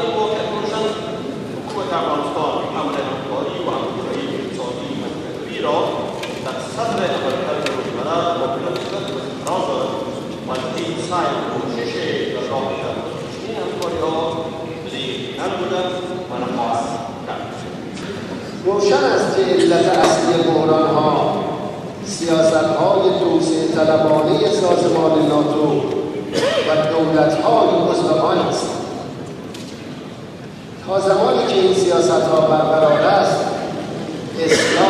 این واقعیت روشن، حکومت افغانستان امر همکاری و همگرایی اقتصادی منطقوی را در صدر عملکرد روزمره با صورت قرار دارد و از این سعی و کوشش در راه چنین همکاری‌ها نبوده و نخواهد کرد. روشن است که علت اصلی بحران‌ها سیاست‌های توسعه طلبانه سازمان ناتو و دولت‌های عضو آن است. تا زمانی که این سیاست‌ها برقرار است، اصلاح